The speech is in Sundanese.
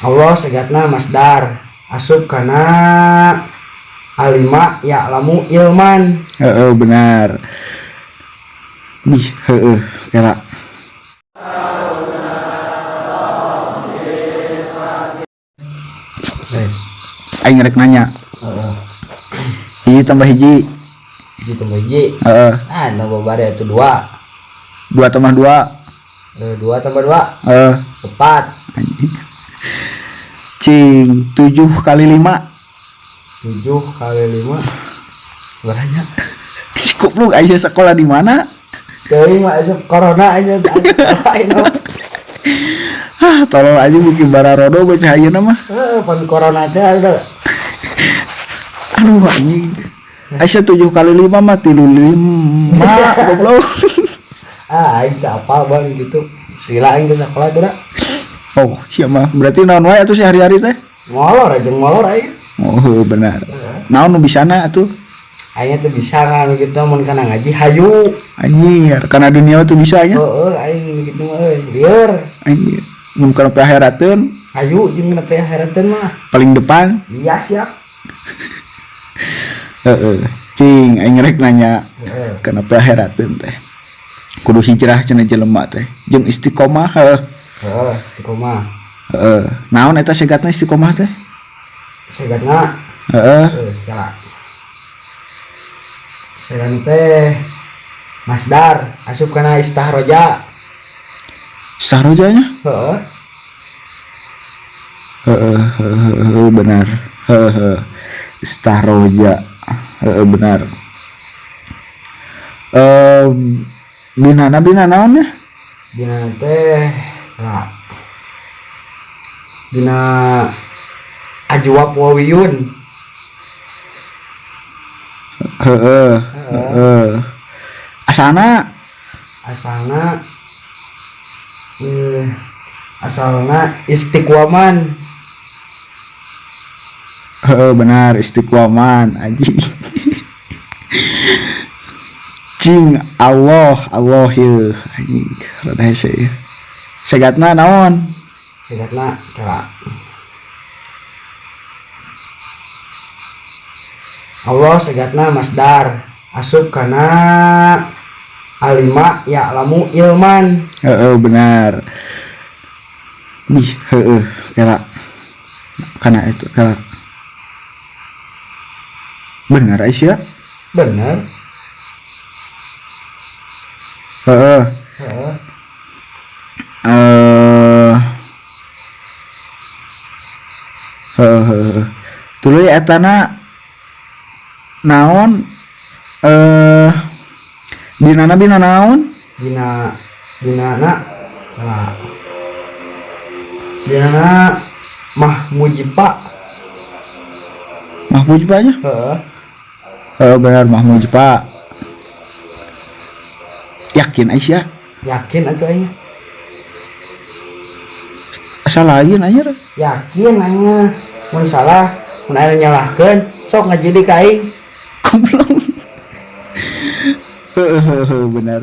Allah segatna masdar asup kana alima ya'lamu ilman. Heeh, benar. Ih, heeh, kira. Aing rek nanya. Heeh. Hiji tambah hiji. Hiji tambah hiji. Heeh. Ah, tambah bare itu dua. Dua tambah dua. Dua tambah dua. Heeh. 4. Anjing. Cing, 7 kali 5. 7 kali 5. Sebenarnya. Si goblok aya sekolah di mana? Teuing mah asup corona aja lain. Hah, tolol aja buki bararodo bocah ayeuna mah. Heeh, pan corona teh ada. Aduh anjing. Aisyah 7 kali 5 mah 35 goblok. Ah, aing teh apal bang gitu. Sila aing ke sekolah tuh dah. Oh, sia mah. Berarti naon wae atuh sehari-hari teh? Molor aja molor aing. Oh, benar. Naon nu bisana atuh? Aing teh bisa kan gitu mun kana ngaji hayu. Anjir, kana dunia tuh bisa nya. Heeh, aing gitu mah euy, lieur. Anjir. Mun kana akhiratun Hayu jeung nepi akhiratun mah. Paling depan. Iya, siap. Heeh. Cing, aing rek nanya. Heeh. Kenapa akhiratun teh? Kudu hijrah cenah jelema teh. Jeung istiqomah heuh. Heeh, istiqomah. Heeh. Naon eta segatna istiqomah teh? Segatna. Heeh. Heeh, salah. Segatna teh masdar asup kana istahroja. Istahroja nya? Heeh. Heeh, heeh, benar. Heeh. Istahroja. Heeh, benar. Binana bina naon ya? Bina teh salah. Bina ajwab wawiyun. Heeh, heeh. Asana asalna asalna istiqwaman. Heeh, benar istiqwaman anjing. Cing Allah Allah yeuh anjing rada hese ieu. Segatna naon? Segatna kala. Allah segatna masdar asup kana alima ya'lamu ilman. Heeh, benar. Ih, heeh, kala kana itu kala. Benar Aisyah? Benar. Heeh. Heeh. Heeh, heeh. Tuluy etana naon binana bina naon? Bina binana salah. Binana mah mujipa. Mah mujipa nya? Heeh. Heeh, benar mah mujipa. Yakin Aisyah? Yakin atuh aing. Asa lain anjir. Yakin aing mah. Mun salah, mun aya nyalahkeun, sok ngaji di ka aing. Goblok. Heeh, benar.